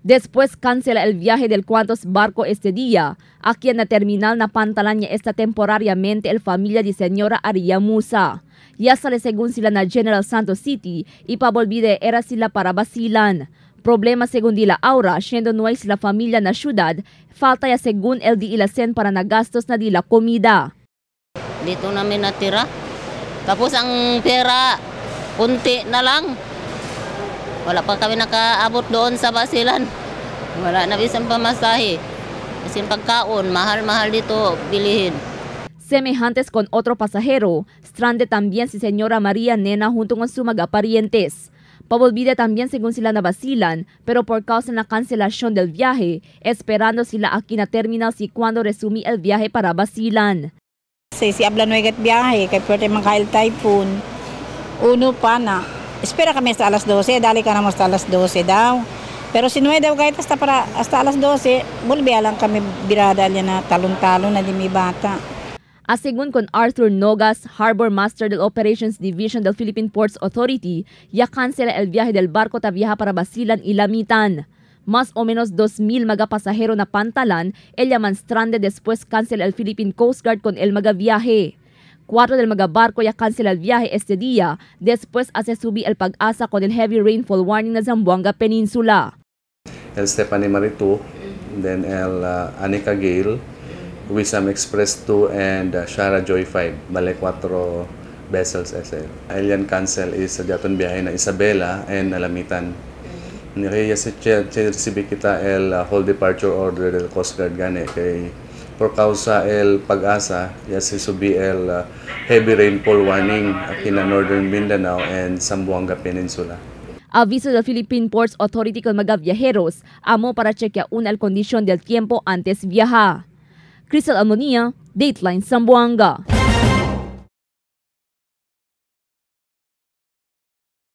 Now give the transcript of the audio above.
Después cancela el viaje del cuantos barco este día. Aquí en la terminal na pantalan niya está temporariamente el familia de señora Aria Musa. Ya sale según sila na General Santos City, ipabolvide era sila para Basilan. Problema según dila Aura, siendo no hay sila familia na syudad, falta ya según el di ilasen para nagastos na dila comida. Dito namin natira. Tapos ang pera, kunti na lang. Wala pa kami nakaabot doon sa Basilan. Wala na bisan pamasahe. Kasi pagkaon, mahal-mahal dito bilihin. Semejantes con otro pasajero, stranded también si señora María Nena junto con su mga parientes. Pavolvida también según sila na Basilan, pero por causa de la cancelación del viaje, esperando sila aquí na terminal si cuando resumí el viaje para Basilan. Si habla no biyahe, kay pwede man kail typhoon. Uno pa na. Espera kami hasta alas 12, dali ka na hasta alas 12 daw. Pero si Noe daw kahit hasta, para, hasta alas 12, bulbe lang kami birada niya na talon-talon na di mi bata. A según con Arthur Nogas, Harbor Master del Operations Division del Philippine Ports Authority, ya cancela el viaje del barco ta viaja para Basilan y Lamitan. Más o menos 2,000 mga pasahero na pantalan, el llaman stranded después cancela el Philippine Coast Guard con el mga viaje. 4 del mga barco ya cancela el viaje este día, después hace subir el pag-asa con el heavy rainfall warning na Zamboanga Peninsula. El Stephanie Maritu, then el Anika Gale, Wisam Express 2 and Shara Joy 5, bale 4 vessels SL. Elian cancel is sa jaton biyahe na Isabela and Alamitan. Kaya si recibe kita el whole departure order del Coast Guard gani kay por causa el pag-asa ya si subi el heavy rainfall warning aquí na Northern Mindanao and Zamboanga Peninsula. Aviso del Philippine Ports Authority con mga viajeros, amo para chequear una el condición del tiempo antes viaja. Crystal Almonia, Dateline Zamboanga.